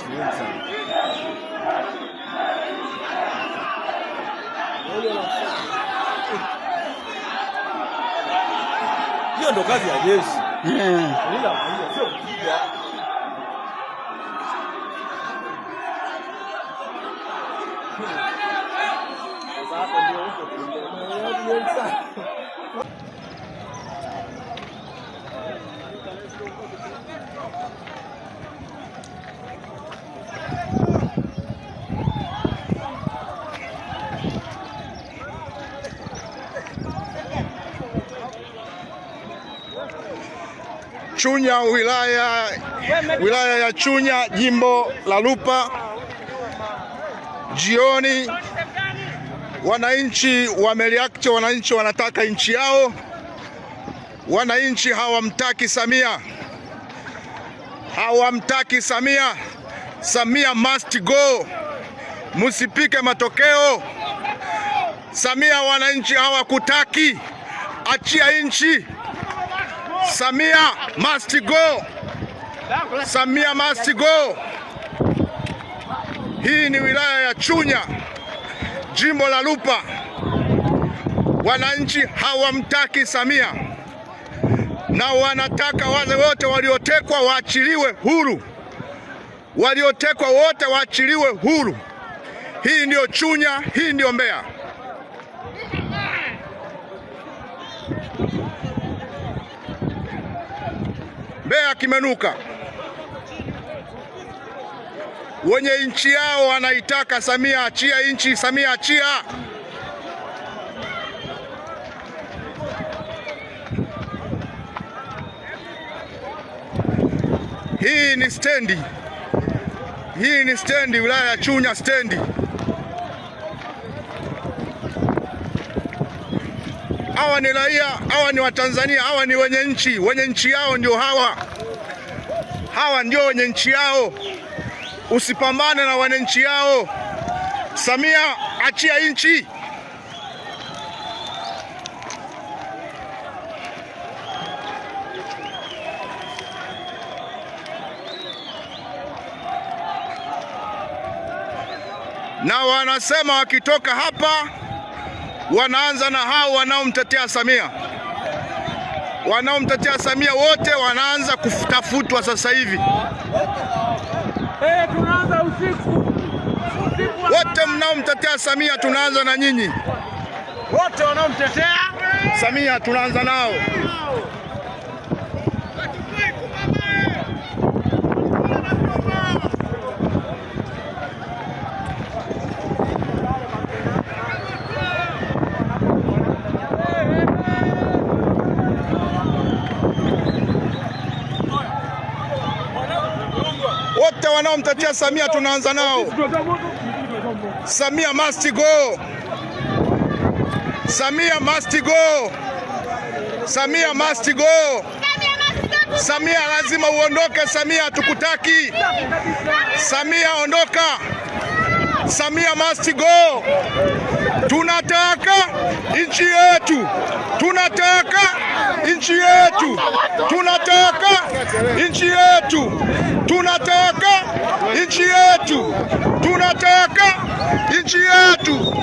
Wananchi ni wengi sana. Hiyo ndo kazi ya jeshi. Kulinda raia sio kupiga. Sasa hapo ndio huko ni wengi sana. Chunya wilaya ya Chunya, jimbo la Lupa. Jioni wananchi wamereact, wananchi wanataka nchi yao, wananchi hawamtaki Samia, hawamtaki Samia. Samia must go, musipike matokeo. Samia, wananchi hawakutaki, achia nchi. Samia must go. Samia must go. Hii ni wilaya ya Chunya, jimbo la Lupa. Wananchi hawamtaki Samia na wanataka wale wote waliotekwa waachiliwe huru, waliotekwa wote waachiliwe huru. Hii ndiyo Chunya, hii ndiyo Mbeya. Mbeya kimenuka. Wenye nchi yao wanaitaka Samia achia nchi, Samia achia. Hii ni stendi, hii ni stendi, wilaya ya Chunya stendi. Hawa ni raia, hawa ni Watanzania, hawa ni wenye nchi. Wenye nchi yao ndio hawa, hawa ndio wenye nchi yao. Usipambane na wenye nchi yao. Samia, achia nchi. Na wanasema wakitoka hapa wanaanza na hao wanaomtetea Samia, wanaomtetea Samia wote wanaanza kutafutwa sasa hivi. Eh, tunaanza usiku. Usiku wa Wote mnaomtetea Samia tunaanza na nyinyi. Wote wanaomtetea Samia tunaanza nao. Wote wanaomtetea Samia tunaanza nao. Samia must go. Samia must go. Samia must go. Samia lazima uondoke. Samia hatukutaki. Samia ondoka. Samia must go. Tunataka nchi yetu, tunataka nchi yetu, tunataka nchi yetu, tunataka nchi yetu, tunataka nchi yetu.